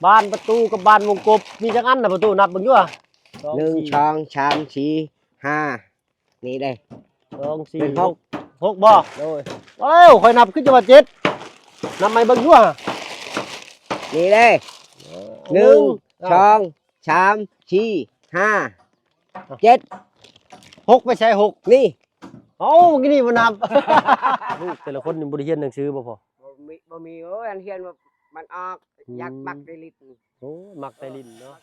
ບານປະຕູກັບບານວົງກົບ ມີຈັກອັນນະປະຕູ? ນັບເບິ່ງຢູ່ຫວາ ໜຶ່ງ ສອງ ສາມ ສີ່ ຫ້າ ນີ້ເດ້ ສອງ ສີ່ ເປັນຫົກ ຫົກ ຫົກບໍ່? ໂດຍ ວ້າວ ຂ້ອຍນັບຄືຈະວ່າເຈັດ ນັບໃໝ່ເບິ່ງຢູ່ຫວາ ນີ້ເດ້ ເອີ ໜຶ່ງ ໜຶ່ງ ສອງ ສາມ ສີ່ ຫ້າ ເຈັດ ຫົກ ໄປໃສຫົກ? ນີ້ ເອົ້າ ມື້ກີ້ນີ້ບໍ່ນັບ ລູກແຕ່ລະຄົນນີ້ບໍ່ໄດ້ຮຽນໜັງສືບໍ່ພໍ່? ບໍ່ມີ ບໍ່ມີ ໂອ້ຍ ອັນຮຽນວ່າມັນອອກ ອືມ ຢາກມັກໄດ້ຫຼິ້ນ ໂອ້ ມັກແຕ່ຫຼິ້ນເນາະ.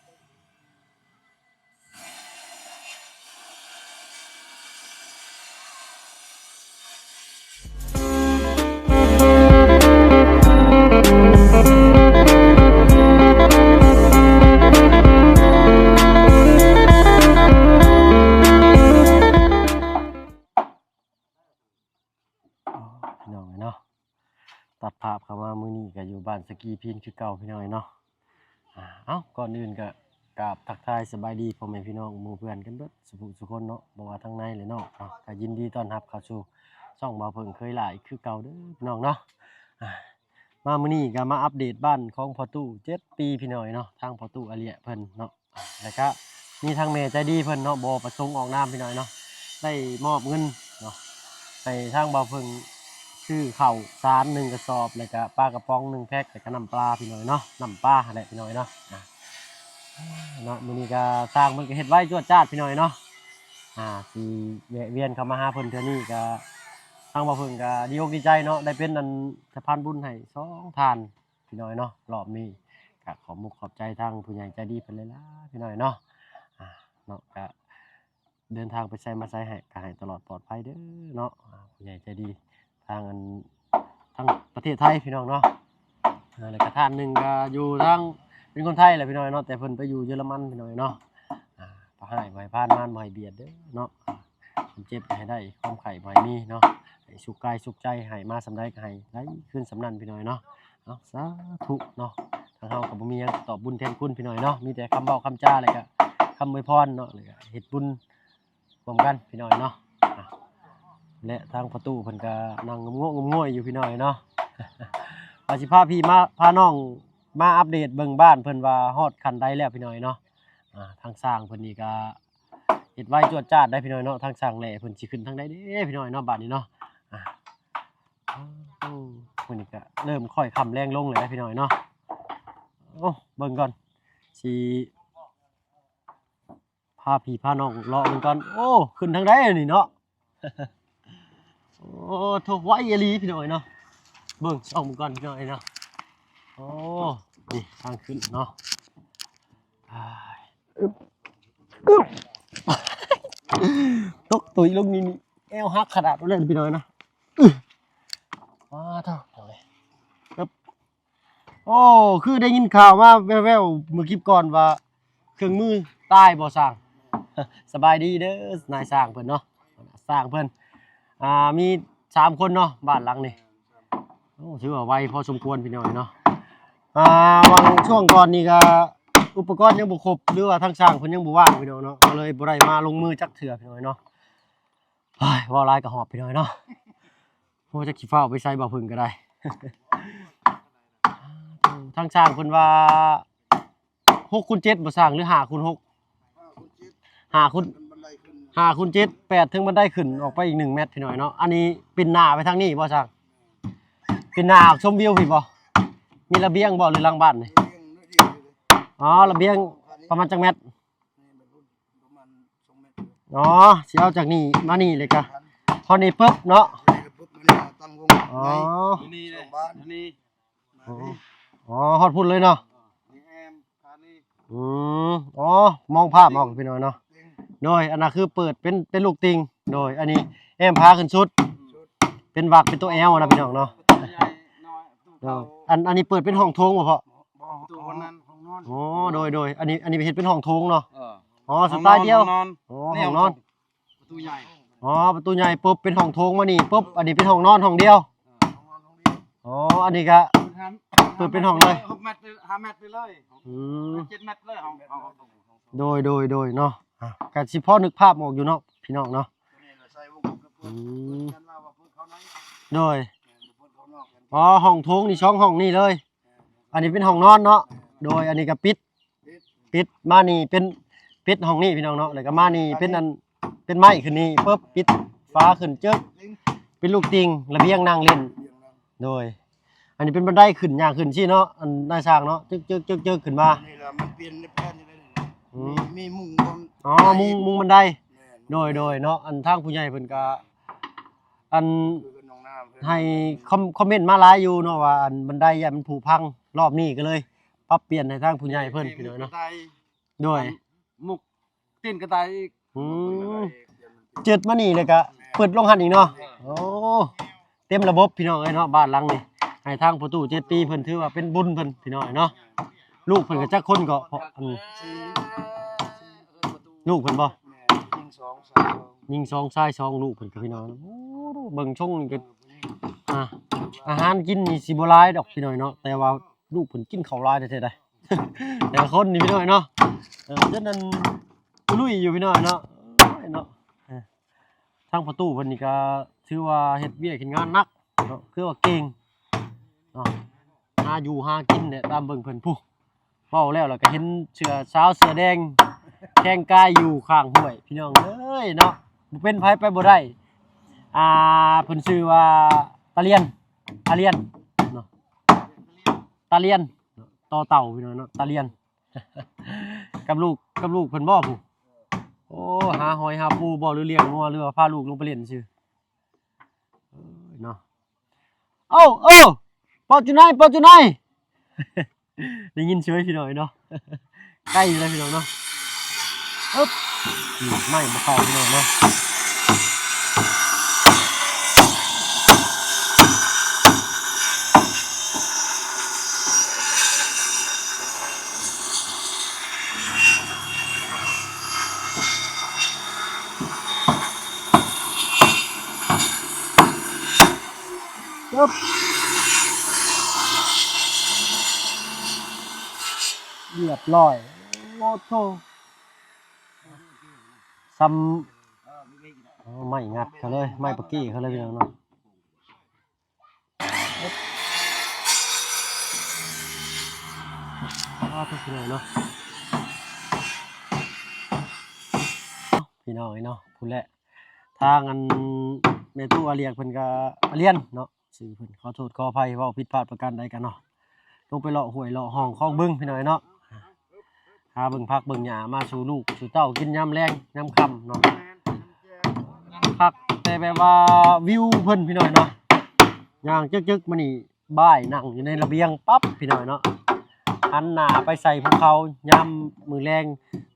ພີ່ນ້ອງເອີຍເນາະ ຕັດພາບເຂົ້າມາມື້ນີ້ກໍຢູ່ບ້ານສະກີພີນຄືເກົ່າ ພີ່ນ້ອງເອີຍເນາະ. ອາ ເອົ້າ ກ່ອນອື່ນກໍກາບທັກທາຍສະບາຍດີພໍ່ແມ່ພີ່ນ້ອງໝູ່ເພື່ອນກັນເບິດສູ່ຜູ້ສູ່ຄົນເນາະ ບໍ່ວ່າທັງໃນ ແລະ ນອກເນາະ ກໍຍິນດີຕ້ອນຮັບເຂົ້າສູ່ຊ່ອງບ່າວເຜິ້ງເຄີຍຫຼາຍຄືເກົ່າເດີພີ່ນ້ອງເນາະ. ອາ ມາມື້ນີ້ກໍມາອັບເດດບ້ານຂອງພໍ່ຕູ້ເຈັດປີ ພີ່ນ້ອງເນາະ ທາງພໍ່ຕູ້ອາເລຍເພິ່ນເນາະ ແລ້ວກະມີທາງແມ່ໃຈດີເພິ່ນເນາະ ບໍ່ປະສົງອອກນາມ ພີ່ນ້ອງເນາະ ໄດ້ມອບເງິນເນາະ ໃຫ້ທາງບ່າວເຜິ້ງຊື້ເຂົ້າສານໜຶ່ງກະສອບ ແລ້ວກະປາກະປ໋ອງໜຶ່ງແພັກ ແລ້ວກະນ້ຳປາ ພີ່ນ້ອງເນາະ ນ້ຳປາຫັ້ນແຫຼະ ພີ່ນ້ອງເນາະ. ອາ ເນາະ ມື້ນີ້ກະຊ່າງເພິ່ນກະເຮັດໄວຈວດຈາດ ພີ່ນ້ອງເນາະ. ອາ ຊິແວະວຽນເຂົ້າມາຫາເພິ່ນເທື່ອນີ້ກະ ທາງບ່າວເຜິ້ງກະດີອົກດີໃຈເນາະ ໄດ້ເປັນອັນສະພານບຸນໃຫ້ສອງທ່ານ ພີ່ນ້ອງເນາະ. ລອບນີ້ກະຂອບມຸກຂອບໃຈທາງຜູ້ໃຫຍ່ໃຈດີເພິ່ນຫຼາຍໆ ພີ່ນ້ອງເນາະ. ອາ ເນາະ ກະເດີນທາງໄປໃສມາໃສໃຫ້ ກະໃຫ້ຕະຫຼອດປອດໄພເດີເນາະ ອາ ຜູ້ໃຫຍ່ໃຈດີທາງອັນ ທາງປະເທດໄທ ພີ່ນ້ອງເນາະ. ອາ ແລ້ວກະທ່ານໜຶ່ງກະຢູ່ທາງ ເປັນຄົນໄທແຫຼະ ພີ່ນ້ອງເນາະ ແຕ່ເພິ່ນໄປຢູ່ເຢຍລະມັນ ພີ່ນ້ອງເນາະ. ອາ ພາໃຫ້ບໍ່ໃຫ້ຜ່ານມານ ບໍ່ໃຫ້ບຽດເດີເນາະ. ຄວາມເຈັບຢ່າໃຫ້ໄດ້ ຄວາມໄຂ້ບໍ່ໃຫ້ມີເນາະ ໃຫ້ສຸກກາຍສຸກໃຈ ໃຫ້ມາສ່ຳໃດກໍໃຫ້ໄດ້ຄືນສ່ຳນັ້ນ ພີ່ນ້ອງເນາະ. ເອົາ ສາທຸເນາະ ທາງເຮົາກໍບໍ່ມີຫຍັງຕອບບຸນແທນຄຸນ ພີ່ນ້ອງເນາະ ມີແຕ່ຄຳເວົ້າຄຳຈາ ແລ້ວກະຄຳອວຍພອນເນາະ ແລ້ວກະເຮັດບຸນຮ່ວມກັນ ພີ່ນ້ອງເນາະ. ອາ ແລະ ທາງພໍ່ຕູ້ເພິ່ນກະນັ່ງງຸ້ມງວຍງຸ້ມງວຍຢູ່ ພີ່ນ້ອງເນາະ ວ່າຊິພາພີ່ມາ ພານ້ອງມາອັບເດດເບິ່ງບ້ານເພິ່ນວ່າຮອດຂັ້ນໃດແລ້ວ ພີ່ນ້ອງເນາະ. ອາ ທາງຊ່າງເພິ່ນນີ້ກະ ເຮັດໄວຈວດຈາດໄດ໋ ພີ່ນ້ອງເນາະ. ທາງຊ່າງແຫຼເພິ່ນຊິຂຶ້ນທາງໃດເດ້ ພີ່ນ້ອງເນາະ ບາດນີ້ເນາະ. ອາ ໂອ້ ມື້ນີ້ກະເລີ່ມຄ້ອຍຄ່ຳແລງລົງແລ້ວເດ້ ພີ່ນ້ອງເນາະ. ໂອ້ ເບິ່ງກ່ອນ ຊິພາພີ່ພານ້ອງເລາະເບິ່ງກ່ອນ. ໂອ້ ຂຶ້ນທາງໃດອັນນີ້ເນາະ. ໂອ້ ໂທ້ ໄວອີ່ຫຼີ ພີ່ນ້ອງເນາະ. ເບິ່ງ ສ່ອງເບິ່ງກ່ອນ ພີ່ນ້ອງເນາະ. ໂອ້ ນີ້ທາງຂຶ້ນເນາະ. ອາ ອຶບ ອຶບ ຕົກຕຸຍລົງນີ້ ແອວຫັກຂະໜາດນັ້ນ ພີ່ນ້ອງເນາະ. ອື ວ້າ ເທົ່າ ເອົາເລີຍ ອຶບ. ໂອ້ ຄືໄດ້ຍິນຂ່າວມາແວ່ວໆ ມື້ຄລິບກ່ອນວ່າເຄື່ອງມືຕາຍບໍ່ຊ່າງ? ສະບາຍດີເດີນາຍຊ່າງເພິ່ນເນາະ ຊ່າງເພິ່ນ. ອ່າ ມີສາມຄົນເນາະ ບ້ານຫຼັງນີ້. ໂອ້ ຖືວ່າໄວພໍສົມຄວນ ພີ່ນ້ອງເນາະ. ອ່າ ຫວ່າງຊ່ວງກ່ອນນີ້ກະອຸປະກອນຍັງບໍ່ຄົບ ຫຼືວ່າທາງຊ່າງເພິ່ນຍັງບໍ່ວ່າງ ພີ່ນ້ອງເນາະ ກໍເລີຍບໍ່ໄດ້ມາລົງມືຈັກເທື່ອ ພີ່ນ້ອງເນາະ. ເຮີ້ຍ ເວົ້າຫຼາຍກະຫອບ ພີ່ນ້ອງເນາະ. ໂອ້ ຈັກຊິຟ້າວໄປໃສ ບ່າວເຜິ້ງກະໄດ້. ທາງຊ່າງເພິ່ນວ່າ ຫົກຄູນເຈັດ ບໍ່ຊ່າງ ຫຼື ຫ້າຄູນຫົກ? ຫ້າຄູນ ຫ້າຄູນເຈັດ ແປດ ເຖິງບັນໄດຂຶ້ນອອກໄປອີກໜຶ່ງແມັດ ພີ່ນ້ອງເນາະ. ອັນນີ້ປິ່ນໜ້າໄປທາງນີ້ບໍ່ຊ່າງ? ປິ່ນໜ້າອອກຊົມວິວພີ້ບໍ່? ມີລະບຽງບໍ່ ຫຼື ຫຼັງບ້ານນີ້? ອໍ ລະບຽງປະມານຈັກແມັດ? ອໍ ຊິເອົາຈາກນີ້ມານີ້ເລີຍກະ ຮອດນີ້ປຶບເນາະ. ອໍ ອໍ ຮອດພຸ້ນເລີຍເນາະ. ອືມ ອໍ ມອງພາບອອກ ພີ່ນ້ອງເນາະ. ໂດຍ ອັນນັ້ນຄືເປີດເປັນ ເປັນລູກຕິ່ງ. ໂດຍ ອັນນີ້ແອ້ມພາຂຶ້ນສຸດ ເປັນວັກ ເປັນຕົວແອວນະ ພີ່ນ້ອງເນາະ. ໂດຍ ອັນ ອັນນີ້ເປີດເປັນຫ້ອງໂຖງບໍ່ພໍ່? ປະຕູຫ້ອງນັ້ນຫ້ອງນອນ. ອໍ ໂດຍ ໂດຍ ອັນນີ້ ອັນນີ້ເຮັດເປັນຫ້ອງໂຖງເນາະ. ເອີ ອໍ ສະໄຕລ໌ດຽວ. ຫ້ອງນອນ ອໍ ຫ້ອງນອນ ປະຕູໃຫຍ່. ອໍ ປະຕູໃຫຍ່ ປຶບ ເປັນຫ້ອງໂຖງມານີ້ ປຶບ ອັນນີ້ເປັນຫ້ອງນອນຫ້ອງດຽວ. ອໍ ອັນນີ້ກະເປີດເປັນຫ້ອງເລີຍ ຫົກແມັດ ຫ້າແມັດໄປເລີຍ. ອືມ ເຈັດແມັດເລີຍ. ໂດຍ ໂດຍ ໂດຍເນາະ. ກະຊິພໍນຶກພາບອອກຢູ່ເນາະ ພີ່ນ້ອງເນາະ. ອືມ ໂດຍ ອໍ ຫ້ອງໂຖງນີ້ ສອງຫ້ອງນີ້ເລີຍ. ອັນນີ້ເປັນຫ້ອງນອນເນາະ. ໂດຍ ອັນນີ້ກໍປິດ ປິດມານີ້ເປັນ ປິດຫ້ອງນີ້ພີ່ນ້ອງເນາະ ແລ້ວກໍມານີ້ເປັນອັນ ເປັນໄມ້ຂຶ້ນນີ້ປຶບ ປິດຝາຂຶ້ນ ຈຶ່ກ ເປັນລູກຕິ່ງ ລະບຽງນັ່ງຫຼິ້ນ. ໂດຍ ອັນນີ້ເປັນບັນໄດຂຶ້ນ ຍ່າງຂຶ້ນຊີ້ເນາະ ອັນນາຍຊ່າງເນາະ ຈຶ່ກໆໆໆ ຂຶ້ນມາ. ນີ້ລະມັນປ່ຽນແຜ່ນນີ້ແຫຼະ ອືມ ມີ ມີມຸງ ອໍ ມຸງ ມຸງບັນໄດ. ແມ່ນ ໂດຍໆເນາະ ອັນທາງຜູ້ໃຫຍ່ເພິ່ນກະ ອັນ ໃຫ້ຄອມ ຄອມເມັນມາຫຼາຍຢູ່ເນາະ ວ່າອັນບັນໄດຢ້ານມັນຜຸພັງ ລອບນີ້ກໍເລີຍປັບປ່ຽນໃຫ້ທາງຜູ້ໃຫຍ່ເພິ່ນ ພີ່ນ້ອງເນາະ. ໂດຍ ອັນມຸກຕີນກະຕ່າຍອີກ ອືມ ຈຶ່ກມານີ້ແລ້ວກະປຶດລົງຫັ້ນອີກເນາະ. ໂອ້ ເຕັມລະບົບພີ່ນ້ອງເອີຍເນາະ ບ້ານຫຼັງນີ້ ໃຫ້ທາງພໍ່ຕູ້ເຈັດປີເພິ່ນ ຖືວ່າເປັນບຸນເພິ່ນພີ່ນ້ອງເນາະ. ລູກເພິ່ນກໍຈັກຄົນກໍ ເພາະອັນ ລູກເພິ່ນບໍ່ ຍິງສອງຊາຍສອງ ຍິງສອງຊາຍສອງ ລູກເພິ່ນກໍພີ່ນ້ອງ. ໂອ້ ເບິ່ງຊົງນີ້ກໍ ອ່າ ອາຫານກິນນີ້ຊິບໍ່ຫຼາຍດອກພີ່ນ້ອງເນາະ ແຕ່ວ່າລູກເພິ່ນກິນເຂົ້າຫຼາຍແທ້ໆໃດ ແຕ່ລະຄົນນີ້ພີ່ນ້ອງເນາະ. ເອີ ຈົນນັ້ນລຸຍຢູ່ພີ່ນ້ອງເນາະ ເອີຍເນາະ. ເອີ ທາງພໍ່ຕູ້ເພິ່ນນີ້ກໍຖືວ່າເຮັດວຽກເຮັດງານໜັກເນາະ ຄືວ່າເກັ່ງເນາະ ຫາຢູ່ຫາກິນແຫຼະ ຕາມເບິ່ງເພິ່ນພຸ້ນ. ເວົ້າແລ້ວລະກະເຫັນເສື້ອສາວເສື້ອແດງແຂງກາຍຢູ່ຂ້າງຫ້ວຍພີ່ນ້ອງເອີຍເນາະ ບໍ່ເປັນໃຜໄປບໍ່ໄດ້. ອ່າ ເພິ່ນຊື່ວ່າຕາລຽນ ອາລຽນເນາະ ຕາລຽນ ຕໍ່ເຕົ່າພີ່ນ້ອງເນາະ ຕາລຽນ ກັບລູກ ກັບລູກເພິ່ນບໍ່ຜູ້. ໂອ້ ຫາຫອຍຫາປູບໍ່ ຫຼືລ້ຽງງົວ ຫຼືວ່າພາລູກລົງໄປຫຼິ້ນຊື່ ເອີຍເນາະ. ໂອ້ ໂອ້ ປອດຢູ່ໃນ ປອດຢູ່ໃນ ໄດ້ຍິນເສີຍພີ່ນ້ອງເນາະ ໃກ້ຢູ່ແລ້ວພີ່ນ້ອງເນາະ. ອຶບ ນີ້ໄມ້ບໍ່ເຂົ້າພີ່ນ້ອງເນາະ. ປຶບ ຮຽບຮ້ອຍ. ໂອ້ໂທ້ ຊ່ຳ ເອົາໄມ້ງັດເຂົາເລີຍ ໄມ້ປະກີ້ເຂົາເລີຍພີ່ນ້ອງເນາະ. ອ້າວ ພີ່ນ້ອງເນາະ ພີ່ນ້ອງເອີຍເນາະ ພຸ້ນແຫຼະ ທາງອັນແມ່ຕູ້ອາລຽກເພິ່ນກໍ ອາລຽນເນາະ ຊື່ເພິ່ນ ຂໍໂທດຂໍອະໄພ ເວົ້າຜິດພາດປະການໃດກໍເນາະ ລົງໄປເລາະຫ້ວຍເລາະຮ່ອງຄອງບຶງ ພີ່ນ້ອງເນາະ ຫາເບິ່ງຜັກເບິ່ງຫຍ້າມາສູ່ລູກສູ່ເຕົ້າກິນຍາມແລງຍາມຄ່ຳເນາະ. ຄັກ ແຕ່ແບບວ່າວິວເພິ່ນ ພີ່ນ້ອງເນາະ ຍ່າງຈຶກໆມານີ້ ບ່າຍນັ່ງຢູ່ໃນລະບຽງປັບ ພີ່ນ້ອງເນາະ ຫັນໜ້າໄປໃສ່ພູເຂົາ ຍາມມື້ແລງ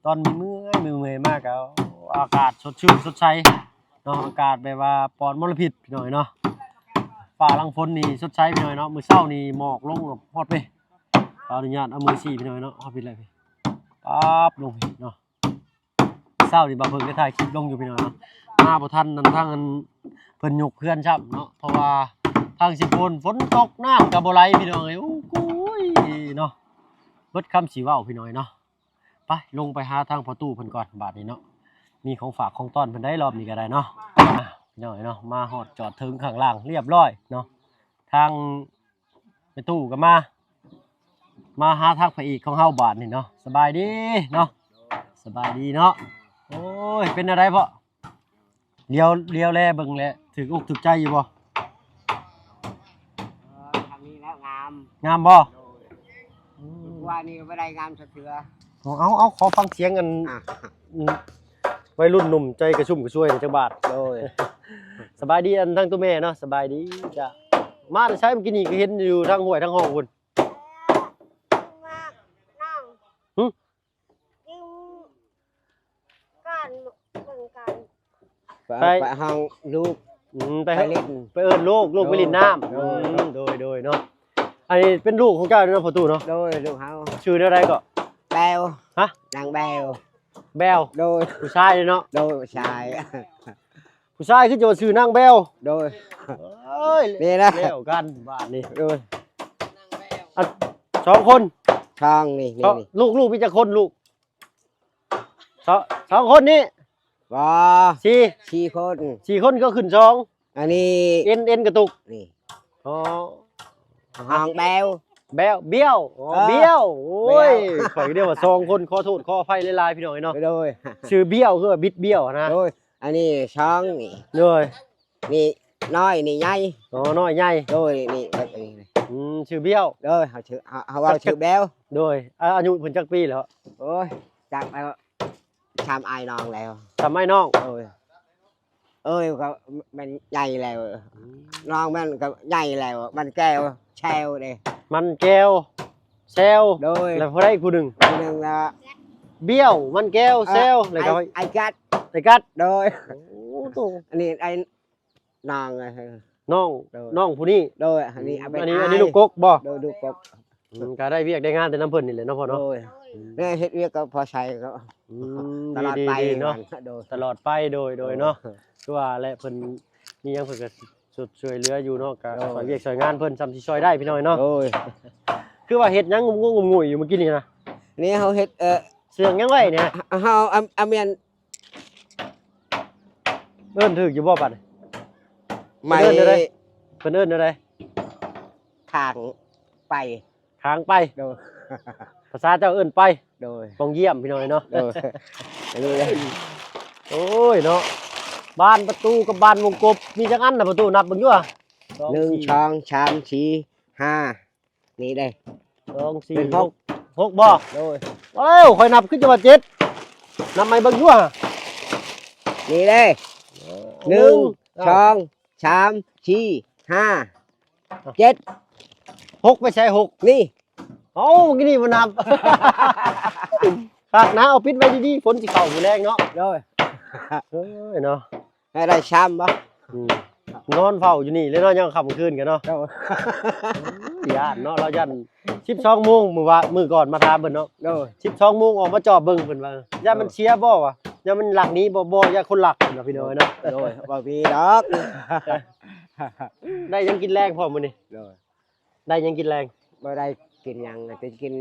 ຕອນເມື່ອຍໆ ເມື່ອຍໆມາກໍ ໂອ້ ອາກາດສົດຊື່ນສົດໃສເນາະ ອາກາດແບບວ່າປອດມົນລະພິດ ພີ່ນ້ອງເນາະ. ຟ້າຫຼັງຝົນນີ້ສົດໃສ ພີ່ນ້ອງເນາະ ມື້ເຊົ້ານີ້ໝອກລົງຮອດເວີຍ. ຂໍອະນຸຍາດເອົາມືຊີ້ ພີ່ນ້ອງເນາະ ເຮົາຜິດແລ້ວ ປັບລົງເນາະ. ເຊົ້ານີ້ບ່າວເພິ່ງໄດ້ຖ່າຍຄລິບລົງຢູ່ພີ່ນ້ອງເນາະ ມາບໍ່ທັນນັ້ນ ທາງອັນເພິ່ນຍົກເຮືອນຊ້ຳເນາະ ເພາະວ່າທາງຊິໂພນຝົນຕົກ ນ້ຳກໍບໍ່ໄຫຼພີ່ນ້ອງເອີຍ. ໂອ້ໂຫຍເນາະ ເບິດຄຳຊິເວົ້າພີ່ນ້ອງເອີຍເນາະ. ໄປ ລົງໄປຫາທາງພໍ່ຕູ້ເພິ່ນກ່ອນບາດນີ້ເນາະ ມີຂອງຝາກຂອງຕ້ອນເພິ່ນໄດ້ ລອບນີ້ກໍໄດ້ເນາະ. ອ່າ ພີ່ນ້ອງເອີຍເນາະ ມາຮອດຈອດເຖິງຂ້າງລ່າງຮຽບຮ້ອຍເນາະ ທາງ ແມ່ຕູ້ກໍມາ ມາຫາທາງພະເອກຂອງເຮົາບາດນີ້ເນາະ. ສະບາຍດີເນາະ ສະບາຍດີເນາະ. ໂອ້ຍ ເປັນແນວໃດເພາະ ຫຼຽວ ຫຼຽວແລເບິ່ງແລ້ວ ຖືກອົກຖືກໃຈຢູ່ບໍ່? ເອີ ທາງນີ້ແລ້ວງາມ ງາມບໍ່? ໂດຍ ອືມ ວ່ານີ້ກໍບໍ່ໄດ້ງາມຈັກເທື່ອ. ເອົາ ເອົາ ເອົາ ຂໍຟັງສຽງອັນ ອ່ະ ອືມ ໄວລຸ້ນໜຸ່ມໃຈກະຊຸ່ມກະຊວຍໜ່ອຍຈັກບາດ. ໂດຍ ສະບາຍດີອັນທັງໂຕແມ່ເນາະ. ສະບາຍດີຈ້າ. ມາແຕ່ໃສ? ມື້ກີ້ນີ້ກໍເຫັນຢູ່ທາງຫ້ວຍທາງຮ່ອງພຸ້ນ. ຫຶ? ໄປ ໄປຫ້ອງລູກ. ອືມ ໄປ ໄປຫຼິ້ນ ໄປເອີ້ນລູກ ລູກໄປຫຼິ້ນນ້ຳ. ໂດຍ ອືມ ໂດຍ ໂດຍເນາະ. ອັນນີ້ເປັນລູກຂອງເຈົ້າເນາະ ພໍ່ຕູ້ເນາະ? ໂດຍ ລູກເຮົາ. ຊື່ແນວໃດເກາະ? ແບວ. ຮະ? ນາງແບວ. ແບວ. ໂດຍ ຜູ້ຊາຍເນາະ? ໂດຍ ຜູ້ຊາຍ. ຜູ້ຊາຍຄືຈະວ່າຊື່ນາງແບວ. ໂດຍ ເອີຍ ນີ້ນະ ແລ້ວກັນບາດນີ້. ໂດຍ ອັນ ສອງຄົນ. ສອງ ນີ້ ນີ້ ສອງ ນີ້ ລູກ ລູກມີຈັກຄົນລູກ? ສອງ ສອງຄົນນີ້. ບໍ່ ສີ່ ສີ່ຄົນ. ສີ່ຄົນກໍຂຶ້ນສອງ. ອັນນີ້ເອັນ ເອັນກະຕຸກນີ້. ອໍ ຫ້ອງແບວ. ແບວ ບ້ຽວ ອໍ ເອີ ບ້ຽວ ໂອ້ຍ ບ້ຽວ ຂ້ອຍກໍເອີ້ນວ່າສອງຄົນ ຂໍໂທດຂໍອະໄພຫຼາຍໆ ພີ່ນ້ອງເອີຍເນາະ ໂດຍ ຊື່ບ້ຽວ ຄືວ່າບິດບ້ຽວນະ ໂດຍ ອັນນີ້ຊ່ອງນີ້ ໂດຍ ນີ້ນ້ອຍ ນີ້ໃຫຍ່ ອໍ ນ້ອຍໃຫຍ່ ໂດຍ ນີ້ແບບນີ້ ອືມ ຊື່ບ້ຽວ ໂດຍ ເຮົາຊື່ ເຮົາ ເຮົາເວົ້າຊື່ແບວ ໂດຍ ອາ ອາຍຸເພິ່ນຈັກປີແລ້ວ? ໂອ້ຍ ຈັກແລ້ວ ສ່ຳອ້າຍນ້ອງແລ້ວ ສ່ຳອ້າຍນ້ອງ ໂດຍ ເອີຍກໍແມ່ນໃຫຍ່ແລ້ວ ອືມ ນ້ອງມັນກໍໃຫຍ່ແລ້ວ ມັນແກ້ວແຊວເດ້ ມັນແກ້ວແຊວ ໂດຍ ແລ້ວຜູ້ໃດອີກຜູ້ໜຶ່ງ? ຜູ້ໜຶ່ງລະ ບ້ຽວ ມັນແກ້ວ ເອີ ແຊວ ແລ້ວກໍ ອ້າຍ ອ້າຍກັດ ອ້າຍກັດ ໂດຍ ໂອ້ໂຕ ອັນນີ້ອ້າຍ ນ້ອງ ນ້ອງ ໂດຍ ນ້ອງຜູ້ນີ້ ໂດຍ ອັນນີ້ເອົາໄປ ອັນນີ້ ອ້າຍ ອັນນີ້ລູກກົກບໍ່? ໂດຍ ລູກກົກ ອືມ ກໍໄດ້ວຽກໄດ້ງານແຕ່ນຳເພິ່ນນີ້ແຫຼະເນາະພໍ່ເນາະ ໂດຍ ອືມ ແມ່ເຮັດວຽກກັບພໍ່ໄຊກໍ ອືມ ຕະຫຼອດໄປ ດີໆໆ ເນາະ ໂດຍ ຕະຫຼອດໄປ ໂດຍ ໂດຍ ໂດຍ ເນາະ ຄືວ່າແຫຼະ ເພິ່ນມີຫຍັງເພິ່ນກໍຊ່ວຍເຫຼືອຢູ່ເນາະ ກໍ ໂດຍ ຊ່ອຍວຽກຊ່ອຍງານເພິ່ນສ່ຳຊິຊ່ອຍໄດ້ ພີ່ນ້ອງເອີຍເນາະ ໂດຍ ຄືວ່າເຮັດຫຍັງງຸ້ມງຸ້ມງຸ້ຍຢູ່ມື້ກີ້ນີ້ນະ? ນີ້ເຮົາເຮັດ ເອີ ເຊື່ອງຫຍັງໄວ້ນີ້? ເຮົາ ເຮົາ ອາ ອາແມ່ນ ເອີ້ນຖືກຢູ່ບໍ່ບັດນີ້? ໄມ້ ເພິ່ນເອີ້ນແນວໃດ? ເພິ່ນເອີ້ນແນວໃດ? ຄາງໄປ ຄາງໄປ ໂດຍ ພາສາເຈົ້າເອີ້ນໄປ ໂດຍ ປ່ອງຢ້ຽມ ພີ່ນ້ອງເອີຍເນາະ ໂດຍ ໂອ້ຍເນາະ ບານປະຕູກັບບານວົງກົບ ມີຈັກອັນນະປະຕູ? ນັບເບິ່ງຢູ່ຫວາ ໜຶ່ງ ສອງ ສາມ ສີ່ ຫ້າ ນີ້ເດ້ ສອງ ສີ່ ຫົກ ຫົກບໍ່? ໂດຍ ໂອ້ ຂ້ອຍນັບຄືຈະວ່າເຈັດ ນັບໃໝ່ເບິ່ງຢູ່ຫວາ ນີ້ເດ້ ເອີ ໜຶ່ງ ສອງ ສາມ ສີ່ ຫ້າ ເຈັດ ຫົກ ໄປໃສຫົກ? ນີ້ ເອົ້າ ມື້ກີ້ນີ້ບໍ່ນັບ ຄັກນະ ເອົາປິດໄວ້ດີໆ ຝົນຊິເຂົ້າມື້ແລງເນາະ ໂດຍ ເອີຍເນາະ ໃຫ້ໄດ້ຊ້ຳບໍ່? ອືມ ນອນເຝົ້າຢູ່ນີ້ເລີຍເນາະ ຍາມຄ່ຳຄືນກັນເນາະ ໂດຍ ຢ້ານເນາະ ລາວຢ້ານ ສິບສອງໂມງ ມື້ວານ ມື້ກ່ອນມາຖາມເພິ່ນເນາະ ໂດຍ ສິບສອງໂມງອອກມາຈອບເບິ່ງ ເພິ່ນວ່າ ຢ້ານມັນເສຍບໍ່ວະ? ຢ້ານມັນລັກໜີບໍ່? ບໍ່ ຢ້ານຄົນລັກ ເພິ່ນວ່າ ພີ່ນ້ອງເອີຍເນາະ ໂດຍ ບໍ່ມີດອກ ໄດ້ຫຍັງກິນແລງພໍ່ມື້ນີ້? ໂດຍ ໄດ້ຫຍັງກິນແລງ? ບໍ່ໄດ້ກິນຫຍັງ ແຕ່ກິນ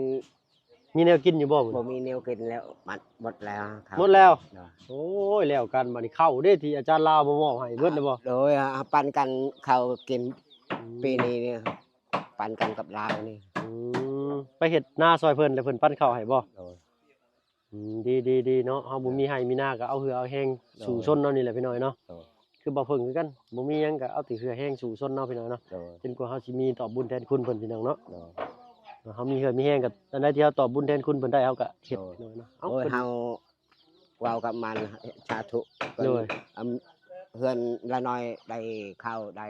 ມີແນວກິນຢູ່ບໍ່ມື້ນີ້? ບໍ່ມີແນວກິນແລ້ວ ໝົດ ໝົດແລ້ວ ໝົດແລ້ວ ໂດຍ ໂອ້ຍ ແລ້ວກັນ ບັດນີ້ເຂົ້າເດ້ ທີ່ອາຈານລາວມາມອບໃຫ້ ເບິດແລ້ວບໍ່? ໂດຍ ເຮົາປັນກັນເຂົ້າກິນ ອືມ ປີນີ້ນີ້ ປັນກັນກັບລາວນີ້ ອືມ ໄປເຮັດນາຊ່ອຍເພິ່ນ ແລ້ວເພິ່ນປັນເຂົ້າໃຫ້ບໍ່? ໂດຍ ອືມ ດີໆໆ ເນາະ ເຮົາບໍ່ມີໄຮ່ມີນາກໍເອົາເຫື່ອເອົາແຮງ ໂດຍ ສູ້ຊົນເຮົານີ້ແຫຼະ ພີ່ນ້ອງເອີຍເນາະ ໂດຍ ຄືບ່າວເຜິ້ງຄືກັນ ບໍ່ມີຫຍັງກໍເອົາແຕ່ເຫື່ອແຮງສູ້ຊົນເຮົາ ພີ່ນ້ອງເນາະ ໂດຍ ຈົນກວ່າເຮົາຊິມີຕອບບຸນແທນຄຸນເພິ່ນ ພີ່ນ້ອງເນາະ ໂດຍ ເຮົາມີເຫື່ອມີແຮງກໍ ອັນໃດທີ່ເຮົາຕອບບຸນແທນຄຸນເພິ່ນໄດ້ ເຮົາກໍເຮັດ ໂດຍ ເນາະ ເອົາ ໂດຍ ເພິ່ນ ເຮົາເວົ້າກັບມັນ ສາທຸ ໂດຍ ເພິ່ນ ເຮືອນລະນ້ອຍໄດ້ເຂົ້າ ໄດ້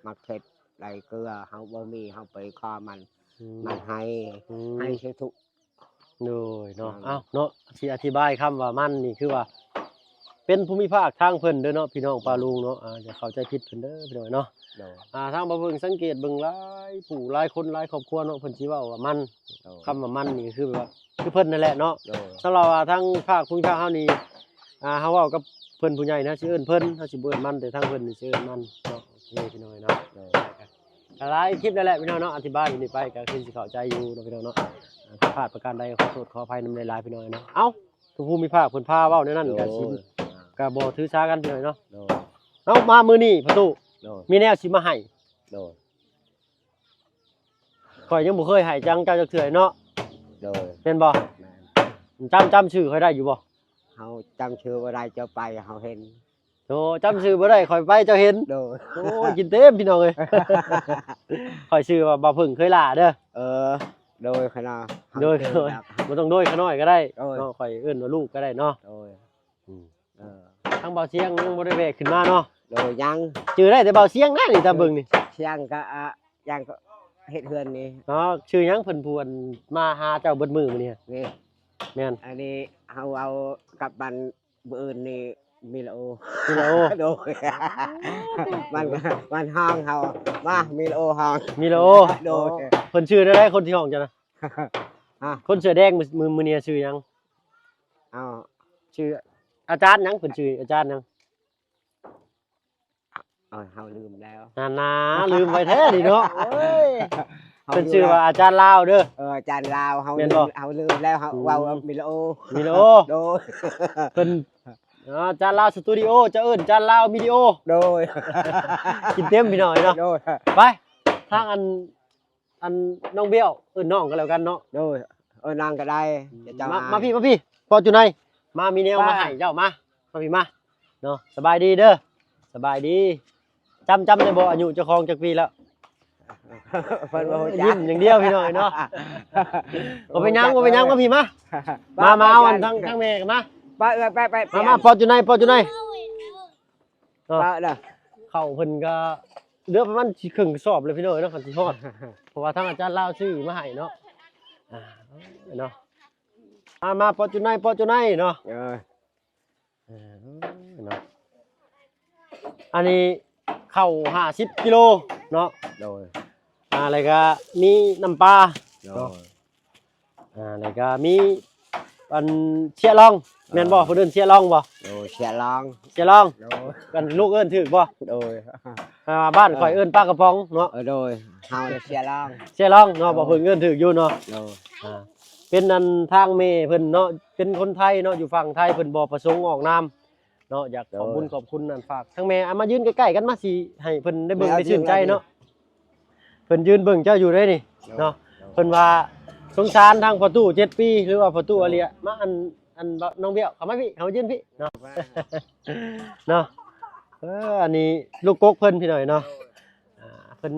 ໝາກເຜັດ ໄດ້ເກືອ ເຮົາບໍ່ມີ ເຮົາໄປຂໍມັນ ອືມ ມັນໃຫ້ ອືມ ໃຫ້ສາທຸ ໂດຍເນາະ ອືມ ເອົ້າເນາະ ຊິອະທິບາຍຄຳວ່າມັນນີ້ ຄືວ່າເປັນພູມິພາກທາງເພິ່ນເດີເນາະ ພີ່ນ້ອງປ້າລຸງເນາະ ອາ ຢ່າເຂົ້າໃຈຜິດເພິ່ນເດີ ພີ່ນ້ອງເນາະ ໂດຍ ອາ ທາງບ່າວເຜິ້ງສັງເກດເບິ່ງຫຼາຍຜູ້ຫຼາຍຄົນຫຼາຍຄອບຄົວເນາະ ເພິ່ນຊິເວົ້າວ່າມັນ ໂດຍ ຄຳວ່າມັນນີ້ຄືແບບວ່າ ຄືເພິ່ນນັ້ນແຫຼະເນາະ ໂດຍ ສຳລັບວ່າທາງພາກພູມິພາກເຮົານີ້ ອາ ເຮົາເວົ້າກັບເພິ່ນຜູ້ໃຫຍ່ນະ ຊິເອີ້ນເພິ່ນ ເຮົາຊິບໍ່ເອີ້ນມັນ ແຕ່ທາງເພິ່ນນີ້ຊິເອີ້ນມັນເນາະ ໂອເຄ ພີ່ນ້ອງເນາະ ໂດຍ ກໍຫຼາຍຄລິບແລ້ວແຫຼະ ພີ່ນ້ອງເນາະ ອະທິບາຍຢູ່ນີ້ໄປກໍຄືຊິເຂົ້າໃຈຢູ່ເນາະ ພີ່ນ້ອງເນາະ ຜິດພາດປະການໃດ ຂໍໂທດຂໍອະໄພນຳຫຼາຍໆ ພີ່ນ້ອງເນາະ ເອົ້າ ຜູ້ມີພາກເພິ່ນພາເວົ້າແນວນັ້ນ ໂດຍ ກໍຊິ ອ່າ ກໍບໍ່ຖືສາກັນ ພີ່ນ້ອງເນາະ ໂດຍ ເອົ້າ ມາມື້ນີ້ພໍ່ຕູ້ ໂດຍ ມີແນວຊິມາໃຫ້ ໂດຍ ຂ້ອຍຍັງບໍ່ເຄີຍໃຫ້ຈັງເຈົ້າຈັກເທື່ອເນາະ ໂດຍ ແມ່ນບໍ່? ແມ່ນ ຈຳ ຈຳຊື່ຂ້ອຍໄດ້ຢູ່ບໍ່? ເຮົາຈຳຊື່ບໍ່ໄດ້ ເຈົ້າໄປເຮົາເຫັນ ໂອ້ ຈຳຊື່ບໍ່ໄດ້ ຂ້ອຍໄປເຈົ້າເຫັນ ໂດຍ ໂອ້ຍ ກິນເຕັມ ພີ່ນ້ອງເອີຍ ຂ້ອຍຊື່ວ່າບ່າວເຜິ້ງເຄີຍຫຼ້າເດີ ເອີ ໂດຍ ຂ້ານ້ອຍ ໂດຍ ໂດຍ ບໍ່ຕ້ອງໂດຍ ຂ້ານ້ອຍກໍໄດ້ ໂດຍ ເນາະ ຂ້ອຍເອີ້ນວ່າລູກກໍໄດ້ເນາະ ໂດຍ ອືມ ເອີ ທາງບ່າວຊຽງຍັງບໍ່ໄດ້ແວະຂຶ້ນມາເນາະ ໂດຍ ຍັງ ຈື່ໄດ້ແຕ່ບ່າວຊຽງນະນີ້ ຕາເບິ່ງນີ້ ຊຽງກໍ ອາ ຍັງກໍເຮັດເຮືອນນີ້ ອໍ ຊື່ຫຍັງ ເພິ່ນຜູ້ອັນມາຫາເຈົ້າເບິດມື້ມື້ນີ້? ນີ້ ແມ່ນ ອັນນີ້ເຮົາເອົາກັບມັນ ມື້ອື່ນນີ້ມີລາໂອ ມີລາໂອ ໂດຍ ມັນ ມັນຮ້ອງເຮົາ ມາ ມີລາໂອຮ້ອງ ມີລາໂອ ໂດຍ ອໍ ເພິ່ນຊື່ແນວໃດ ຄົນທີ່ຮ້ອງເຈົ້ານະ? ຮະ ຄົນເສື້ອແດງມື້ ມື້ ມື້ນີ້ຊື່ຫຍັງ? ເອົາ ຊື່ອາຈານຫຍັງ? ເພິ່ນຊື່ອາຈານຫຍັງ? ເອີ ເຮົາລືມແລ້ວ ນັ້ນນະ ລືມໄວແທ້ນີ້ເນາະ ໂອ້ຍ ເພິ່ນຊື່ວ່າອາຈານລາວເດີ ເອີ ອາຈານລາວ ເຮົາ ແມ່ນບໍ່? ເຮົາລືມແລ້ວ ເຮົາ ອືມ ເວົ້າວ່າມີລາໂອ ມີລາໂອ ໂດຍ ເພິ່ນ ອໍ ອາຈານລາວສະຕູດິໂອ ເຈົ້າເອີ້ນອາຈານລາວມີດີໂອ ໂດຍ ກິນເຕັມ ພີ່ນ້ອງເນາະ ໂດຍ ໄປ ທາງອັນ ອັນນ້ອງບ້ຽວ ເອີ້ນນ້ອງກໍແລ້ວກັນເນາະ. ໂດຍ ເອີ້ນນາງກໍໄດ້. ອືມ ຈະເຈົ້າ ມາ ມາ ມາພີ້ ມາພີ້ ຟໍຈູໄນ ມາ ມີແນວມາໃຫ້ເຈົ້າ ມາ ມາພີ້ ມາເນາະ. ສະບາຍດີເດີ ສະບາຍດີ. ຈຳ ຈຳໄດ້ບໍ່ ອາຍຸເຈົ້າຂອງຈັກປີແລ້ວ? ເພິ່ນບໍ່ຮູ້ຈັກ ຍິ້ມຢ່າງດຽວພີ່ນ້ອງເນາະ. ບໍ່ເປັນຫຍັງ ບໍ່ເປັນຫຍັງ ມາພີ້ ມາ ມາ ມາ ເອົາອັນທາງ ທາງແມ່ກັນມາ ໄປເອື້ອຍ ໄປ ໄປ ມາ ມາ ປອດຢູ່ໃນ ປອດຢູ່ໃນ. ເນາະ ເຂົ້າເພິ່ນກໍເຫຼືອປະມານຊິເຄິ່ງກະສອບເລີຍພີ່ນ້ອງເນາະ ຄັນຊິຮອດ ເພາະວ່າທາງອາຈານລາວຊື້ມາໃຫ້ເນາະ. ອ່າ ເນາະ ມາ ມາ ປອດຈຸໄນ ປອດຈຸໄນເນາະ. ເອີ ເອີ ເນາະ ອັນນີ້ເຂົ້າຫ້າສິບກິໂລເນາະ. ໂດຍ ອ່າ ແລ້ວກໍມີນ້ຳປາ ໂດຍ ເນາະ. ອ່າ ແລ້ວກໍມີອັນເຊຍລອງ ແມ່ນບໍ່? ເອີ ເພິ່ນເອີ້ນເຊຍລອງບໍ່? ໂດຍ ເຊຍລອງ ເຊຍລອງ. ໂດຍ ກັນລູກເອີ້ນຖືກບໍ່? ໂດຍ ອ່າ ບ້ານຂ້ອຍເອີ້ນປາກະປ໋ອງເນາະ. ເອີ ໂດຍ ເຮົາເຊຍລອງ ເຊຍລອງເນາະ. ໂດຍ ບໍ່ເພິ່ນເອີ້ນຖືກຢູ່ເນາະ. ໂດຍ ອ່າ ເປັນອັນທາງແມ່ເພິ່ນເນາະ ເປັນຄົນໄທເນາະ ຢູ່ຝັ່ງໄທ ເພິ່ນບໍ່ປະສົງອອກນາມເນາະ. ຢາກຂອບບຸນ ໂດຍ ຂອບຄຸນ ອັນຝາກທາງແມ່ ເອົາມາຢືນໃກ້ໆກັນ ມາຊິໃຫ້ເພິ່ນໄດ້ເບິ່ງ ແລ້ວ ໄດ້ຊື່ນໃຈເນາະ. ເພິ່ນຢືນເບິ່ງເຈົ້າຢູ່ເດ້ນີ້ ໂດຍ ເນາະ. ໂດຍ ເພິ່ນວ່າສົງສານທາງພໍ່ຕູ້ເຈັດປີ ຫຼືວ່າພໍ່ຕູ້ອາເລຍ ໂດຍ ມາອັນ ອັນນ້ອງບ້ຽວ ເຂົ້າມາພີ້ ເຂົ້າມາຢືນພີ້ເນາະ ໂດຍ ເນາະ. ເອີ ອັນນີ້ລູກກົກເພິ່ນພີ່ນ້ອງເນາະ. ໂດຍ ອ່າ ເພິ່ນ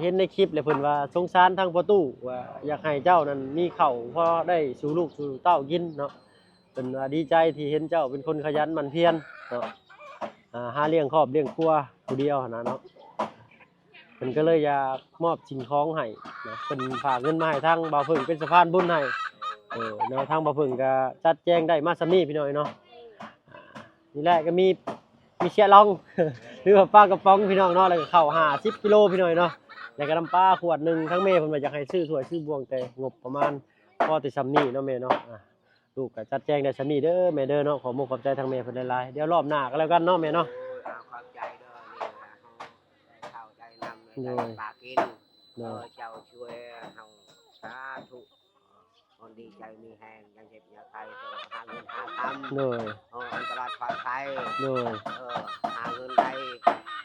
ເຫັນໃນຄລິບແລ້ວ ເພິ່ນວ່າສົງສານທາງພໍ່ຕູ້ ວ່າຢາກໃຫ້ເຈົ້ານັ້ນມີເຂົ້າພໍໄດ້ສູ່ລູກສູ່ເຕົ້າກິນເນາະ. ເພິ່ນວ່າດີໃຈທີ່ເຫັນເຈົ້າເປັນຄົນຂະຫຍັນໝັ່ນພຽນເນາະ ອ່າ ຫາລ້ຽງຄອບລ້ຽງຄົວຜູ້ດຽວຫັ້ນນະເນາະ. ເພິ່ນກໍເລີຍຢາກມອບສິ່ງຂອງໃຫ້ເນາະ ເພິ່ນຝາກເງິນມາໃຫ້ທາງບ່າວເຜິ້ງເປັນສະພານບຸນໃຫ້ ເອີ ເນາະ. ທາງບ່າວເຜິ້ງກໍຈັດແຈງໄດ້ມາສ່ຳນີ້ພີ່ນ້ອງເນາະ. ອ່າ ນີ້ແຫຼະ ກໍມີ ມີເຊຍລອງ ຫຼືວ່າປາກະປ໋ອງພີ່ນ້ອງເນາະ ແລ້ວກໍເຂົ້າຫ້າສິບກິໂລພີ່ນ້ອງເນາະ ແລ້ວກໍນ້ຳປາຂວດໜຶ່ງ. ທາງແມ່ເພິ່ນວ່າຢາກໃຫ້ຊື້ຖ້ວຍຊື້ບ່ວງ ແຕ່ງົບປະມານພໍແຕ່ສ່ຳນີ້ເນາະແມ່ເນາະ. ອ່າ ລູກກໍຈັດແຈງໄດ້ສ່ຳນີ້ເດີແມ່ເດີເນາະ. ຂອບມຸກຂອບໃຈທາງແມ່ເພິ່ນຫຼາຍໆ ດຽວລອບໜ້າກໍແລ້ວກັນເນາະແມ່ເນາະ. ໂດຍ ເອົາຂອບໃຈເດີ ນີ້ລະເຮົາໄດ້ເຂົ້າໄດ້ນ້ຳ ໂດຍ ໄດ້ປາກິນ. ໂດຍ ເອີ ເຈົ້າຊ່ວຍເຮົາ ສາທຸ. ຄົນດີໃຈມີແຮງ ຍັງເຮັດຍາໄທ ຫາເງິນຫາຄຳ. ໂດຍ ເອີ ອັນຕະລາດປອດໄພ. ໂດຍ ເອີ ຫາເງິນໄດ້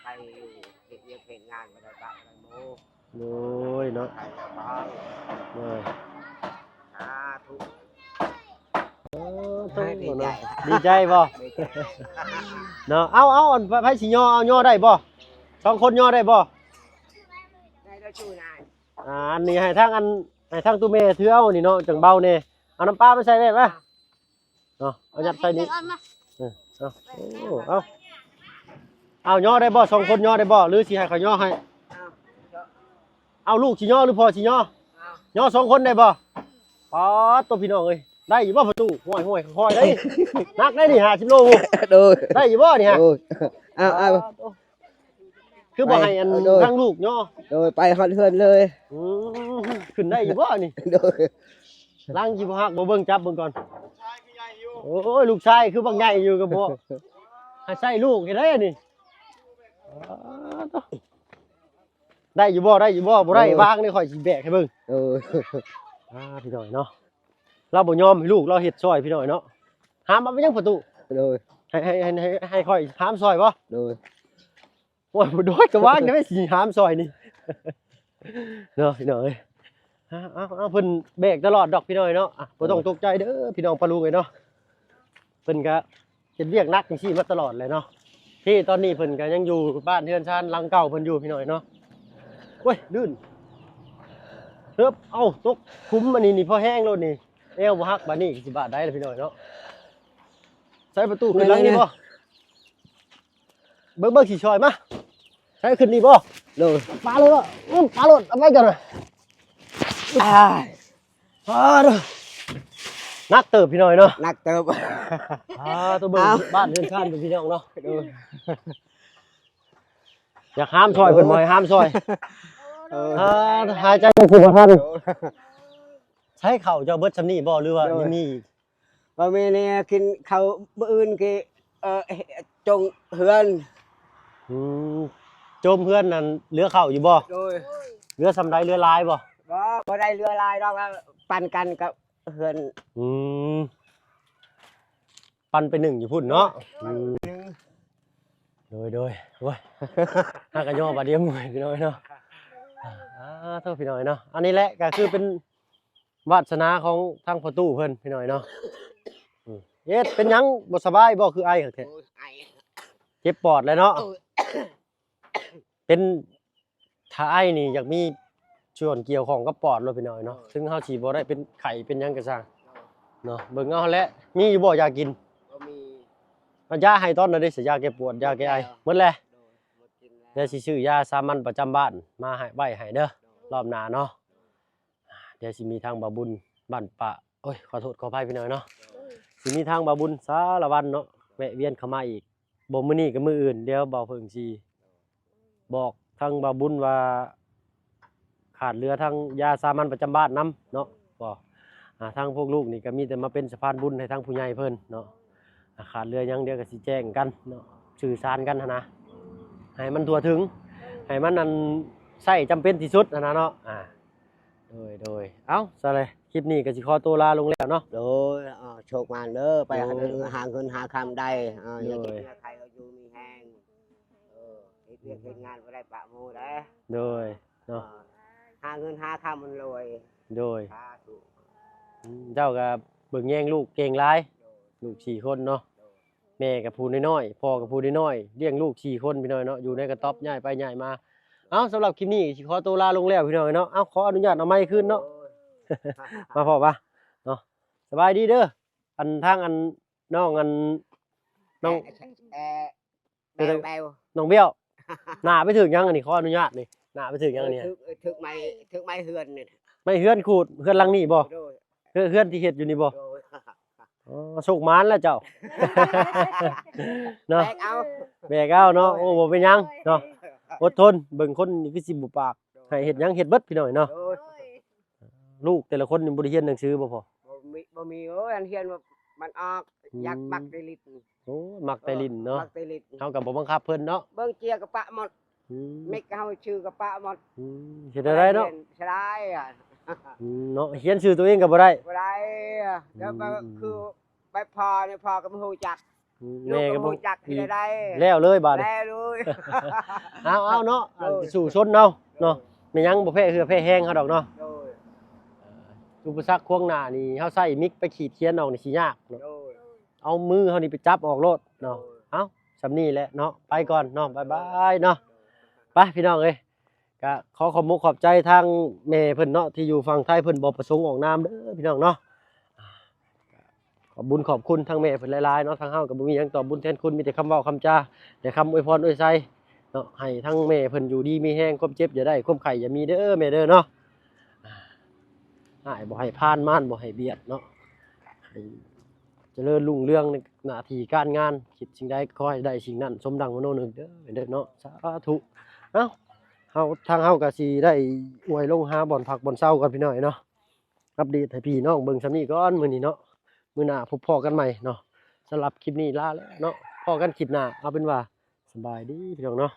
ໄປຢູ່ເຮັດວຽກເຮັດງານ ບໍ່ໄດ້ປະບໍ່ໄດ້ໂມ. ໂດຍເນາະ ໂດຍ ສາທຸ. ເອີ ໂອ້ ດີໃຈ ດີໃຈບໍ່? ດີໃຈເນາະ. ເອົາ ເອົາ ອັນ ໃຜ ໃຜຊິຍໍ ເອົາຍໍໄດ້ບໍ່? ສອງຄົນຍໍໄດ້ບໍ່? ໄດ້ແລ້ວ ຊູນາຍ. ອ່າ ອັນນີ້ໃຫ້ທາງ ອັນ ໃຫ້ທາງຕູ້ແມ່ຖືເອົານີ້ເນາະ ຈັ່ງເບົາແດ່. ເອົານ້ຳປາມາໃສ່ແມ່ມາ. ເນາະ ເອົາຍັດໃສ່ນີ້. ເອີ ເອົາ ໂອ້ ເອົາ ເອົາຍໍໄດ້ບໍ່? ສອງຄົນຍໍໄດ້ບໍ່ ຫຼືຊິໃຫ້ຂ້ອຍຍໍໃຫ້? ເອົາ ເອົາ ລູກຊິຍໍ ຫຼືພໍ່ຊິຍໍ? ຍໍສອງຄົນໄດ້ບໍ່? ປາດໂຕ ພີ່ນ້ອງເອີຍ ໄດ້ຢູ່ບໍ່ພໍ່ຕູ້? ຫ້ວຍໆ ຄ່ອຍໆ ໄດ້ ໜັກໄດ໋ນີ້ ຫ້າສິບໂລພຸ້ນ. ໂດຍ ໄດ້ຢູ່ບໍ່ນີ້ຮະ? ໂດຍ ເອົາ ເອົາ ປາດໂຕ ຄືບໍ່ໃຫ້ອັນ ເອີ ໂດຍ ທາງລູກຍໍ? ໂດຍ ໄປຮອດເຮືອນເລີຍ. ອືມ ຂຶ້ນໄດ້ຢູ່ບໍ່ນີ້? ໂດຍ ຫຼັງຊິບໍ່ຫັກບໍ່ເບິ່ງ ຈັບເບິ່ງກ່ອນ. ໂອ້ຍ ລູກຊາຍຄືບັກໃຫຍ່ຢູ່ ກໍບໍ່ໃຫ້ໃຊ້ລູກເຮັດໃດນີ້. ປາດໂຕ ໄດ້ຢູ່ບໍ່? ໄດ້ຢູ່ບໍ່? ບໍ່ໄດ້ ເອີ ວາງນີ້ ຂ້ອຍຊິແບກໃຫ້ເບິ່ງ. ເອີ ອ່າ ພີ່ນ້ອງເນາະ ລາວບໍ່ຍອມໃຫ້ລູກລາວເຮັດຊ່ອຍ ພີ່ນ້ອງເນາະ. ຫາມເອົາໄປຍັງປະຕູ? ໂດຍ ໃຫ້ ໃຫ້ ໃຫ້ ໃຫ້ຂ້ອຍຫາມຊ່ອຍບໍ່? ໂດຍ ໂອ້ຍ ບໍ່ໂດຍ ກະວາງໄດ້ ຊິຫາມຊ່ອຍນີ້ ເນາະ ພີ່ນ້ອງເອີຍ. ເອົາ ເອົາ ເພິ່ນແບກຕະຫຼອດດອກ ພີ່ນ້ອງເນາະ. ອ່ະ ບໍ່ຕ້ອງ ໂດຍ ຕົກໃຈເດີ ພີ່ນ້ອງປາລຸງເອີຍເນາະ. ເພິ່ນກະເຮັດວຽກໜັກຈັ່ງຊີ້ມາຕະຫຼອດແຫຼະເນາະ. ທີ່ຕອນນີ້ເພິ່ນກະຍັງຢູ່ບ້ານເຮືອນຊານຫຼັງເກົ່າເພິ່ນຢູ່ ພີ່ນ້ອງເນາະ. ໂອ້ຍ ລື່ນ ເອີບ ເອົ້າ ຕົກຂຸມ. ອັນນີ້ນີ້ພໍແຮງໂລດນີ້ ແອວບໍ່ຫັກ. ບາດນີ້ຊິບາດໃດລະ ພີ່ນ້ອງເນາະ. ໃສ່ປະຕູຂຶ້ນຫຼັງນີ້ບໍ່? ເບິ່ງ ເບິ່ງຊິຊ່ອຍມາ. ໃສ່ຂຶ້ນນີ້ບໍ່? ໂດຍ ປາໂລດ ປາໂລດ ເອົາໄວ້ກ່ອນ. ອ້າຍ ປາໂທ ໜັກເຕີບ ພີ່ນ້ອງເນາະ ໜັກເຕີບ. ອ່າ ໂຕເບິ່ງ ເອົ້າ ບ້ານເຮືອນຊານເພິ່ນ ພີ່ນ້ອງເນາະ. ໂດຍ ຢາກຫາມຊ່ອຍເພິ່ນ ບໍ່ໃຫ້ຫາມຊ່ອຍ. ເອີ ອ່າ ຫາຍໃຈບໍ່ທັນ. ໃຊ້ເຂົ້າເຈົ້າເບິດຊ່ຳນີ້ບໍ່ ຫຼືວ່າ ໂດຍ ຍັງມີອີກ? ບໍ່ມີແນ່ ກິນເຂົ້າມື້ອື່ນກິ ເອີ ຈົງເຮືອນ. ອືມ ໂຈມເຮືອນນັ້ນເຫຼືອເຂົ້າຢູ່ບໍ່? ໂດຍ ເຫຼືອຊ່ຳໃດ ເຫຼືອຫຼາຍບໍ່? ບໍ່ ບໍ່ໄດ້ເຫຼືອຫຼາຍດອກ ປັນກັນກັບເຮືອນ. ອືມ ປັນໄປໜຶ້ງຢູ່ພຸ້ນເນາະ. ອືມ ໂດຍ ໂດຍ ໂອ້ຍ ຫາກະຍໍບາດດຽວເມື່ອຍ ພີ່ນ້ອງເນາະ. ອ່າ ໂທ ພີ່ນ້ອງເນາະ ອັນນີ້ແຫຼະກໍຄືເປັນວາດສະໜາຂອງທາງພໍ່ຕູ້ເພິ່ນ ພີ່ນ້ອງເນາະ. ອືມ ເຮັດ ເປັນຫຍັງບໍ່ສະບາຍບໍ່ ຄືໄອຄັກແທ້? ໂອ້ຍ ໄອ ເຈັບປອດແຫຼະເນາະ. ໂອ້ຍ ເປັນ ຖ້າໄອນີ້ຢາກມີສ່ວນກ່ຽວຂ້ອງກັບປອດໂລດ ພີ່ນ້ອງເນາະ. ໂອ້ຍ ເຖິງເຮົາຊິບໍ່ໄດ້ເປັນໄຂ້ເປັນຫຍັງກໍຊ່າງ ໂອ້ຍ ເນາະ ເບິ່ງເອົາແຫຼະ. ມີຢູ່ບໍ່ຢາກິນ? ບໍ່ມີ. ເອົາຢາໃຫ້ຕອນນັ້ນເດ້ ຢາແກ້ປວດ ຢາແກ້ໄອ ໝົດແລ້ວ. ໂດຍ ໝົດກິນແລ້ວ. ດຽວຊິຊື້ຢາສາມັນປະຈຳບ້ານມາໃຫ້ ໄວ້ໃຫ້ເດີ ໂດຍ ລອບໜ້າເນາະ. ດຽວຊິມີທາງບ່າວບຸນບ້ານປະ ໂອ້ຍ ຂໍໂທດຂໍອະໄພພີ່ນ້ອງເນາະ. ໂດຍ ຊິມີທາງບ່າວບຸນສາລະວັນເນາະ ແວະວຽນເຂົ້າມາອີກ. ບໍ່ມື້ນີ້ກໍມື້ອື່ນ ດຽວບ່າວເພິ່ງຊິບອກທາງບ່າວບຸນວ່າ ຂາດເຫຼືອທາງຢາສາມັນປະຈຳບ້ານນຳເນາະ. ບໍ່ ອ່າ ທາງພວກລູກນີ້ກໍມີແຕ່ມາເປັນສະພານບຸນໃຫ້ທາງຜູ້ໃຫຍ່ເພິ່ນເນາະ. ອ່າ ຂາດເຫຼືອຫຍັງ ດຽວກໍຊິແຈ້ງກັນເນາະ ສື່ສານກັນຫັ້ນນະ ໃຫ້ມັນທົ່ວເຖິງ ໃຫ້ມັນ ອັນ ໃຊ້ຈຳເປັນທີ່ສຸດຫັ້ນນະເນາະ. ອ່າ ໂດຍ ໂດຍ ເອົ້າ ຊັ້ນແຫຼະ ຄລິບນີ້ກໍຊິຂໍຕົວລາລົງແລ້ວເນາະ. ໂດຍ ເອົາ ໂຊກໝານເດີ ໄປຫາເງິນ ໂດຍ ຫາເງິນຫາຄຳໄດ້ ເອີ ໂດຍ ຢ່າເຈັບເນື້ອໄຂ້ ເອົາຢູ່ມີແຮງ ເອີ ເຮັດວຽກເຮັດງານບໍ່ໄດ້ປະໝູ່ເດ້. ໂດຍ ເນາະ ເອີ ຫາເງິນຫາຄຳມັນລວຍ. ໂດຍ ສາທຸ. ອືມ ເຈົ້າກໍເບິ່ງແຍງລູກເກັ່ງຫຼາຍ. ໂດຍ ລູກສີ່ຄົນເນາະ. ໂດຍ ແມ່ກໍຜູ້ນ້ອຍໆ ພໍ່ກໍຜູ້ນ້ອຍໆ ລ້ຽງລູກສີ່ຄົນ ພີ່ນ້ອງເນາະ ຢູ່ໃນກະຕ໊ອບ ຍ້າຍໄປຍ້າຍມາ. ເອົ້າ ສຳລັບຄລິບນີ້ຊິຂໍຕົວລາລົງແລ້ວ ພີ່ນ້ອງເນາະ. ເອົ້າ ຂໍອະນຸຍາດເອົາໄມຄືນເນາະ. ໂອ້ຍ ມາພໍ້ປະເນາະ. ສະບາຍດີເດີ ອັນ ທາງ ອັນ ນ້ອງ ອັນ ນ້ອງ ເອີ ແບວ ນ້ອງບ້ຽວ ໜ້າໄປຖືກຫຍັງອັນນີ້? ຂໍອະນຸຍາດນີ້ ໜ້າໄປຖືກຫຍັງອັນນີ້? ຖືກ ຖືກໄມ້ ຖືກໄມ້ເຮືອນນີ້. ໄມ້ເຮືອນຂູດ ເຮືອນຫຼັງນີ້ບໍ່? ໂດຍ ເຮືອນ ເຮືອນທີ່ເຮັດຢູ່ນີ້ບໍ່? ໂດຍ ອໍ ໂຊກໝານແລ້ວເຈົ້າເນາະ. ແບກເອົາ ແບກເອົາເນາະ. ໂອ້ ບໍ່ເປັນຫຍັງເນາະ ອົດທົນ ເບິ່ງຄົນນີ້ຄືຊິບໍ່ປາກ ໃຫ້ເຮັດຫຍັງເຮັດເບິດ ພີ່ນ້ອງເນາະ. ໂດຍ ລູກແຕ່ລະຄົນນີ້ບໍ່ໄດ້ຮຽນໜັງສືບໍ່ພໍ່? ບໍ່ມີ ບໍ່ມີ. ໂອ້ຍ ອັນຮຽນວ່າມັນອອກ ອືມ ຢາກມັກແຕ່ຫຼິ້ນ. ໂອ້ ມັກແຕ່ຫຼິ້ນເນາະ. ເອີ ມັກແຕ່ຫຼິ້ນ ເຮົາກໍບໍ່ບັງຄັບເພິ່ນເນາະ. ເບິ່ງເຈ້ຍກໍປະໝົດ. ອືມ ເມັກເຮົາຊື້ກໍປະໝົດ. ອືມ ເຮັດແນວໃດເນາະ? ເສຍດາຍ ອືມ ເນາະ ຮຽນຊື່ຕົວເອງກໍບໍ່ໄດ້. ບໍ່ໄດ້ ອືມ ແລ້ວກໍຄື ໄປພໍນີ້ ພໍກໍບໍ່ຮູ້ຈັກ. ອືມ ແມ່ກໍບໍ່ຮູ້ຈັກ ເຮັດແນວໃດ ແລ້ວເລີຍບາດນີ້ ແລ້ວເລີຍ. ເອົາ ເອົາເນາະ ໂດຍ ສູ້ຊົນເອົາເນາະ. ໂດຍ ແມ່ນຫຍັງບໍ່ແພ້ເຫື່ອແພ້ແຮງເຮົາດອກເນາະ. ໂດຍ ອຸປະສັກຂວາງໜ້ານີ້ ເຮົາໃຊ້ມິກໄປຂີດຂຽນອອກນີ້ຊິຍາກເນາະ. ໂດຍ ເອົາມືເຮົານີ້ໄປຈັບອອກໂລດເນາະ. ໂດຍ ເອົ້າ ສ່ຳນີ້ແຫຼະເນາະ ໄປກ່ອນເນາະ ບາຍບາຍເນາະ. ໄປ ພີ່ນ້ອງເອີຍ ກະຂໍຂອບມຸກຂອບໃຈທາງແມ່ເພິ່ນເນາະ ທີ່ຢູ່ຝັ່ງໄທ ເພິ່ນບໍ່ປະສົງອອກນາມເດີພີ່ນ້ອງເນາະ. ຂອບບຸນຂອບຄຸນທາງແມ່ເພິ່ນຫຼາຍໆເນາະ. ທາງເຮົາກໍບໍ່ມີຫຍັງຕອບບຸນແທນຄຸນ ມີແຕ່ຄຳເວົ້າຄຳຈາ ແລະ ຄຳອວຍພອນອວຍໄຊເນາະ ໃຫ້ທາງແມ່ເພິ່ນຢູ່ດີມີແຮງ ຄວາມເຈັບຢ່າໄດ້ ຄວາມໄຂ້ຢ່າມີເດີແມ່ເດີເນາະ. ອ້າຍບໍ່ໃຫ້ຜ່ານ ມານບໍ່ໃຫ້ບຽດເນາະ ໃຫ້ ຈະເລີນຮຸ່ງເຮືອງໃນໜ້າທີ່ການງານ ຄິດສິ່ງໃດຂໍໃຫ້ໄດ້ສິ່ງນັ້ນ ສົມດັ່ງມະໂນນຶກເດີ ເດີເນາະ. ສາທຸ. ເອົ້າ ເຮົາ ທາງເຮົາກໍຊິໄດ້ອວຍລົງຫາບ່ອນພັກບ່ອນເຊົາກ່ອນ ພີ່ນ້ອງເນາະ. ອັບເດດໃຫ້ພີ່ນ້ອງເບິ່ງສ່ຳນີ້ກ່ອນມື້ນີ້ເນາະ. ມື້ໜ້າພົບພໍ້ກັນໃໝ່ເນາະ. ສຳລັບຄລິບນີ້ລາແລ້ວເນາະ. ພໍ້ກັນຄລິບໜ້າ. ເອົາເປັນວ່າ ສະບາຍດີພີ່ນ້ອງເນາະ.